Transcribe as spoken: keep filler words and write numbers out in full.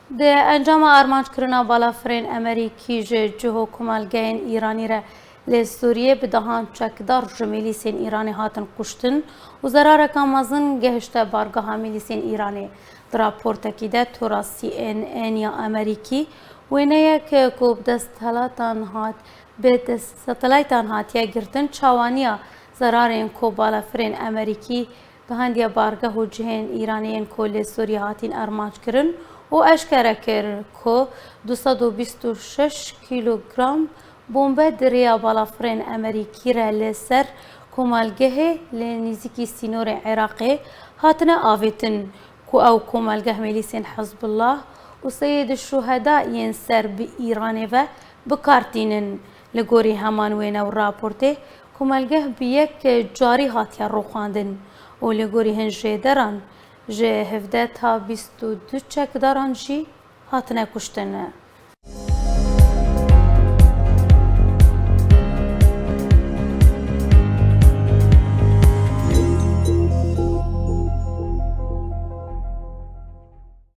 Di encama armanckirina balafirên Amerîkî ji cih û komelgehên Îranî re li Sûriyê bi dehan çekdar ji milîsên Îranê hatin kuştin û zerareke mezin gehişte bargeha milîsên Îranê. Di raportekî de tora C N N ya Amerîkî wêneyek ku bi desthilatan hat, bi desthelaytan hatiye girtin, çawaniya zerarên ku balafirên Amerîkî gihandiye bargeh û cihên Îranî yên ku li Sûriyê hatîn armanckirin û eşkere kir ku du sed û bîst û şeş kîlogram bombe di rêya balafirên Amerîkî re li ser komelgehê li nêzîkî sînorê Iraqê hatine avêtin, ku ew komelgeh milîsên Hizbullah û Seyîd Şuheda yên ser bi Îranê ve bi kar tînin. Li gorî heman wêne û raportê, komelgeh bi yek carî hatiye rûxandin û li gorî hin jêderan ji hevdeh ta bîst û du çekdaran jî hatine kuştin.